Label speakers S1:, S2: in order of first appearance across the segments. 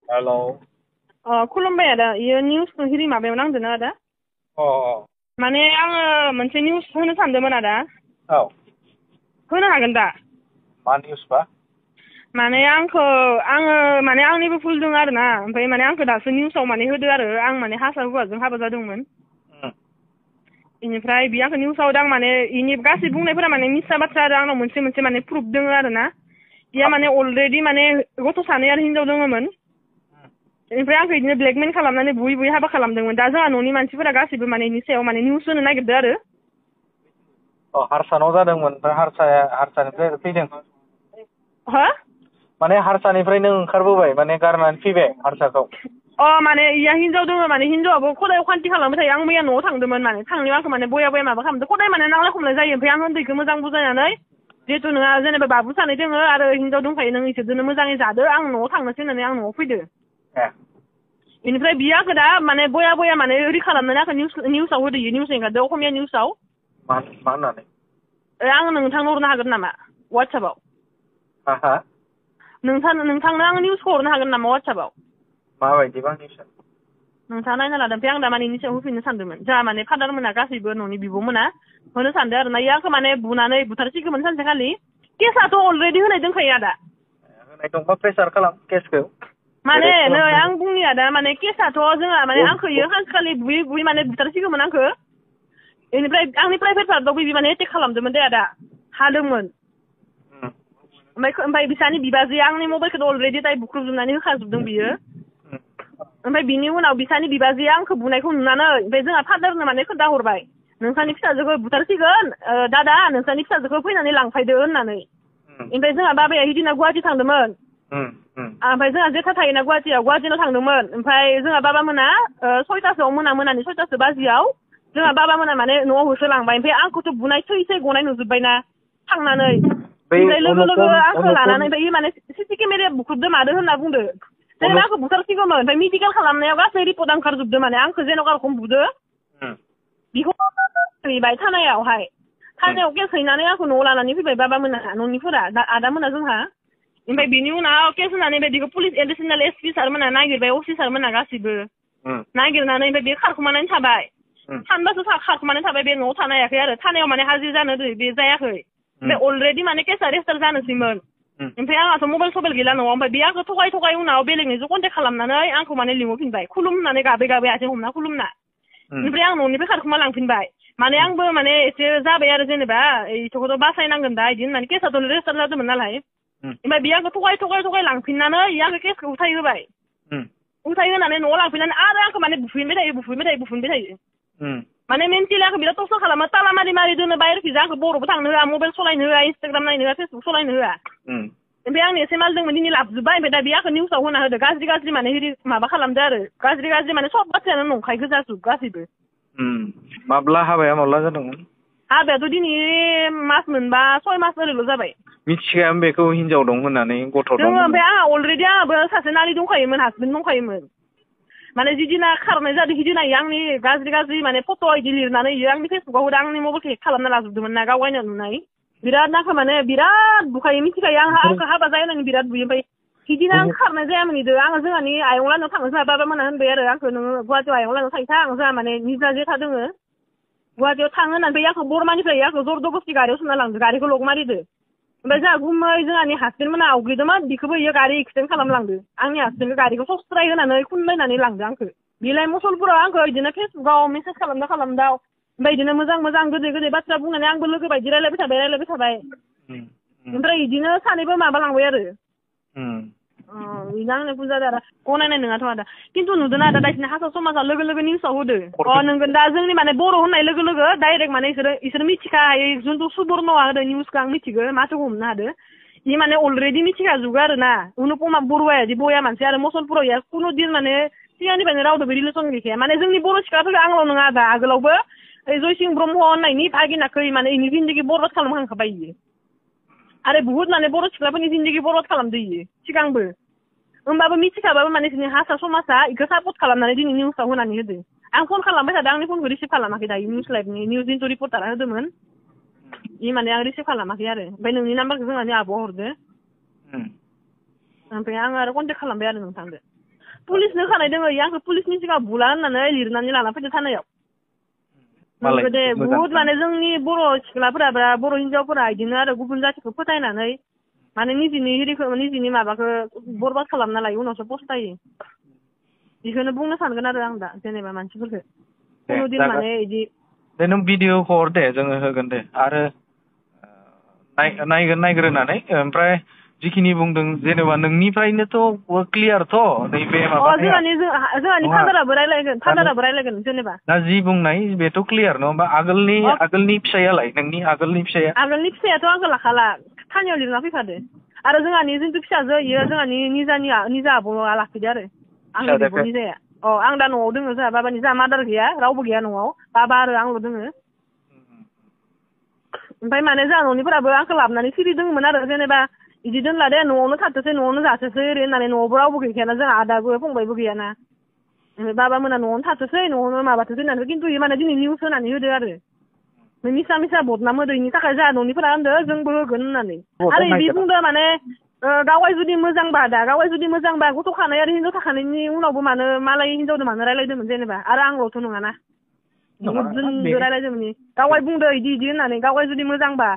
S1: hello
S2: खुलुमबाय आदा इयो निउस हिरि माबायाव नांदोंना आदा
S1: अ
S2: माने आङो मोनसे निउस होनो सानदोंमोन आदा
S1: औ
S2: होनो हागोन दा
S1: मा निउस बा
S2: माने आङो माने आंनिबो भुल दङ आरो ना ओमफ्राय माने आंखौ दासो निउसाव माने होदो आरो आं माने हारसा हौवाजों हाबा जादोंमोन बेनिफ्राय बे आंखौ निउसाव होदों आं माने इनि गासै बुंनायफोरा माने मिसा बाथ्रा आरो आंनाव मोनसे मोनसे माने प्रुफ दङ आरो ना इया माने अलरेडि माने गथ' सानै आरो हिनजाव दङमोन ओमफ्राय आंखौ बिदिनो ब्लेकमेल खालामनानै बुयै बुयै हाबा खालामदोंमोन दा जोंहा न'नि मानसिफोरा गासैबो माने इनि सायाव माने निउस होनो नागिरदों आरो
S1: हारसानाव जादोंमोन ओमफ्राय हारसानिफ्राय फैदों
S2: हो
S1: माने हारसानिफ्रायनो ओंखारबोबाय माने गारनानै फैबाय हारसाखौ
S2: माने इया हिनजाव दङ माने हिनजावाबो खदाय अखान्थि खालामबाय थायो आं मैया न'आव थांदोंमोन माने थांनायाव आंखौ माने बया बया माबा खालामदों खदाय माने नांलाय खमलाय जायो ओमफ्राय आं उन्दैखौ मोजां बुजायनानै जिहेतु नोंहा जेनेबा बाबु सानै दङ आरो हिनजाव दंखायो नों इसोरजोंनो मोजाङै जादो आं न'आव थांनोसै होननानै आं न'आव फैदो बेनिफ्राय बियो आंखौ दा माने बया बया माने ओरै खालामनानै आंखौ निउसाव होदो इयो निउस एंगारदो असमिया निउसाव
S1: मा होननानै
S2: आं नोंथांनो हरनो हागोन नामा वाट्सएपाव
S1: हा
S2: नोंथांनो आं निउसखौ हरनो हागोन नामा वाट्सएपाव
S1: माबायदिबा निउसआ
S2: नोंथाङा नायना लादों ओमफ्राय आं दा माने इनि सायाव होफिननो सानदोंमोन जोंहा माने फादार मोना गासैबो न'नि बिब'मोना होनो सानदों आरो ना इयो आंखौ माने बुनानै बुथारसिगौमोन सानसेखालि केसआथ' अलरेडि होनाय दंखायो आदा
S1: होनाय दंबा प्रेसार खालाम केसखौ
S2: माने नै आं बुंनिया दा माने केसआथ' जोंहा माने आंखौ इयो सानसेखालि बुयै बुयै माने बुथारसिगौमोन आंखौ बेनिफ्राय आंनि प्राइभेट पार्टआव बिदि माने एटेक खालामदोंमोन दे आदा हादोंमोन ओमफ्राय बिसानि बिबाजैया आंनि मबाइलखौ अलरेडि दाय बुख्रुबजोबनानै होखाजोबदों बियो ओमफ्राय बिनि उनाव बिसानि बिबाजैया आंखौ बुनायखौ नुनानै ओमफ्राय जोंहा फादारनो माने खोन्थाहरबाय नोंसानि फिसाजोखौ बुथारसिगोन दादा नोंसानि फिसाजोखौ फैनानै लांफैदो होननानै ओमफ्राय जोंहा बाबाया हिदिना गुवाहाटि थांदोंमोन ओमफ्राय जोंहा जेथा थायोना गुवाहाटियाव थांदोंमोन ओमफ्राय जोंहा बाबा मोना 6थासोआव मोनानि 6थासो बाजियाव जोंहा बाबा मोना माने न'आव होसोलांबाय ओमफ्राय आंखौथ' बुनाय थै गनाय नुजोब्बायना थांनानै ओमफ्राय लोगो लोगो आंखौ लानानै ओमफ्राय माने सिसि केमेराया बुख्रुबदो मादो होनना बुंदो जेनेबा आंखौ बुथारसिगौमोन ओमफ्राय मेडिकेल खालामनायाव गासै रिपर्टआ ओंखारजोबदो माने आंखौ जेन'का रखम बुदो बिखौ हैबाय थानायाव केस हैनानै आंखौ न'आव लानानै फैबाय बाबा मोना न'निफोरा आदा मोना जोंहा ओमफ्राय बिनि उनाव केस होनानै बेखौ पुलिस एडिसनेल एसपि सारमोना नागिरबाय असि सारमोना गासिबो नागिरनानै ओमफ्राय बे खारखुमानानै थाबाय सानबासो खारखुमानानै थाबाय बे न'आव थानो हायाखै आरो थानायाव माने हाजिर जानो बे जायाखै ओमफ्राय अलरेडि माने केसआ रेजिस्टार जानोसैमोन ओमफ्राय आंहाथ' मबाइल सबाइल गैला न'आव ओमफ्राय बे आंखौ थगाय उनाव बेलेगनिजों कन्टेक्ट खालामनानै आंखौ माने लिंहरफिनबाय खुलुम होननानै गाबै आथिं हमना खुलुमना ओमफ्राय आं न'निफ्राय खारखुमा लांफिनबाय माने आंबो माने एसे जाबाय आरो जेनेबा इथ'खौथ' बासायनांगोन दा बिदि होननानै केसआथ' रेजिस्टार जादोंमोन नालाय ओमफ्राय बे आंखौ थगाय लांफिननानै आंखौ केसखौ उथाय होबाय उथाय होनानै न'आव लांफिननानै आरो आंखौ माने बुफिनबाय थायो माने मेन्टेलि आंखौ बिराद टर्चार खालामो ताला मारि दोनो बाहेरखिजा आंखौ बर'बो थांनो होआ मबाइल सलायनो होआ इन्सटाग्राम नायनो होआ फेसबुक सलायनो होआ ओमफ्राय आं एसे माल दंमोन दिनै लाबोजोब्बाय ओमफ्राय दा बे आंखौ निउसाव होना होदो गाज्रि माने माबा खालामदो आरो गाज्रि माने सब बाथ्रायानो नंखाय गोजाजोब गासैबो
S1: हाबाया माब्ला जादोंमोन
S2: हाबायाथ' दिनै मास मोनबा 6 मास ओरैल' जाबाय
S1: मिथिखायामोन बेखौ हिनजाव दं होननानै गथ' दं
S2: ओमफ्राय आंहा अलरेडि आंहाबो सासे नारि दंखायोमोन हासबेन्ड दंखायोमोन माने जिदिना खारनाय जादों हिदिना आंनि गाज्रि माने फट' इदि लिरनानै आंनि फेसबुकाव होदो आंनि मबाइलखौ हेक खालामना लाजोबदोंमोन ना गावगायनो नुनाय बिराद नाखौ माने बिराद बुखायो मिथिखायो आंखौ हाबा जायो होननानै बिराद बुयो ओमफ्राय बिदिनो आं खारनाय जायामोन इदो आङो जोंहानि आयंलानाव थाङो जोंहा बाबा मोना होनबाय आरो आंखौ नोङो गुवाहाटियाव आयंलानाव थांथां जोंहा माने निजा जेथा दोङो गुवाहाटियाव थाङो होननानै आंखौ बरमानिफ्राय आंखौ जरदबस्ति गारियाव सोना लांदो गारिखौ लक मारिदो ओमफ्राय जोंहा गुमै जोंहानि हासबेन्ड मोना आवगैदोंमोन बिखौबो इयो गारि एक्सिडेन्ट खालामलांदो आंनि हासबेन्डखौ गारिखौ सस्त्राय होनानै खुनलायनानै लांदो आंखौ बेलाय मसलपुराव आंखौ बिदिनो फेसबुकाव मेसेज खालामदाव ओमफ्राय बिदिनो मोजां गोदै बाथ्रा बुंनानै आंबो लोगो बायदि रायलायबाय थाबाय ओमफ्राय बिदिनो सानैबो माबा लांबाय आरो बिनो आंनो बुंजादो आरो गनायनाय नङाथ' आदा खिन्थु नुदों आदा दाइसिना हारसा समाजा लोगो निउसाव होदो नोंगोन दा जोंनि माने बर' होननाय लोगो डाइरेक्ट माने इसोर मिथिखायो जुनथु सुबर्नआ होदो निउसखौ आं मिथिगो माथोखौ हमनो हादो इ माने अलरेडि मिथिखाजोबो आरो ना अनुपमा बरुवाया दि बया मानसि आरो मसलपुराव इया कुनु दिन माने सिगांनिफ्रायनो रावदोबो रिलेसन गैखाया माने जोंनि बर' सिख्लाफोरखौ आंल' नङा आदा आगोलावबो जयसिं ब्रह्म होननायनि भागिनाखै माने इनि जिन्दगि बरबाद खालामखांखाबाय इयो आरो बुहुत माने बर' सिख्लाफोरनि जिन्दगि बरबाद खालामदो इयो सिगांबो होमबाबो मिथिखाबाबो माने जोंनि हारसा समाजा इखौ सापर्ट खालामनानै दिनै निउसाव होनानै होदो आं फन खालामबाय थादों आंनि फनखौ रिसिभ खालामाखै दायो निउस लाइभनि निउस इन्टु रिपर्टारा होदोंमोन इ माने आं रिसिभ खालामाखै आरो ओमफ्राय नोंनि नाम्बारखौ जोंहानि आब'आ हरदो ओमफ्राय आं आरो कन्टेक्ट खालामबाय आरो नोंथांदो पुलिसनो होखानाय दोङो आंखौ पुलिसनि सिगाङाव बुला होननानै लिरनानै लाना फैदो थानायाव नंगौ दे बुहुद माने जोंनि बर' सिख्लाफोरा बा बर' हिनजावफोरा बिदिनो आरो गुबुन जाथिखौ फोथायनानै माने निजिनि माबाखौ बरबाद खालामना लायो उनावसो पस्तायो बेखौनो बुंनो सानगोन आरो आं दा जेनेबा मानसिफोरखौ कुनुदिन माने बिदि
S1: दे नों भिडिअखौ हर दे जोङो होगोन दे आरो नायग्रोनानै ओमफ्राय जिखिनि बुंदों जेनेबा नोंनिफ्रायनोथ' क्लियारथ' नैबे
S2: जोंहानि फादाराबो रायलायगोन जेनेबा
S1: दा जि बुंनाय बेथ' क्लियार नङा होमबा आगोलनि फिसायालाय नोंनि आगोलनि
S2: फिसायाथ' आंखौ लाखाला थानायाव लिरना फैखादो आरो जोंहानि जिथु फिसाजो इयो जोंहानि निजा आब'आ लाखिदो आरो आंनि बिब'नि जाया आं दा न'आव दोङो जोंहा बाबानि जोंहा मादार गैया रावबो गैया न'आव बाबा आरो आंल' दोङो ओमफ्राय माने जोंहा न'निफोराबो आंखौ लाबोनानै सिरि दोङोमोन आरो जेनेबा बिदि दोनला दे न'आवनो थाथोसै न'आवनो जाथोसै ओरै होननानै न'आवबो रावबो गैखायाना जोंहा आदाबो फंबायबो गैयाना ओमफ्राय बाबा मोना न'आवनो थाथोसै न'आवनो माबाथोसै होननानै खिन्थु इयो माने दिनै निउस होनानै होदो आरो मिसा बदनाम होदो इनि थाखाय जोंहा न'निफोरा होनदो जोंबो होगोन होननानै आरो इदि बुंदो माने गावाय जुदि मोजांबा गथ' खानाय आरो हिनजाव थाखानायनि उनावबो मानो मालाय हिनजावदो मानो रायलायदोंमोन जेनेबा आरो आंल'थ' नङाना जोंबो रायलायदोंमोन गावाय बुंदो इदि होननानै गावाय जुदि मोजांबा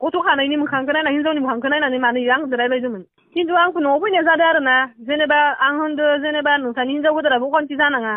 S2: गथ' खानायनि मोखांखौ नायनानै हिनजावनि मोखांखौ नायनानै मानो इयो आंजों रायलायदोंमोन खिन्थु आंखौ न'आव फैनाया जादों आरो ना जेनेबा आं होनदो जेनेबा नोंसानि हिनजाव गोदाराबो अखान्थि जानाङा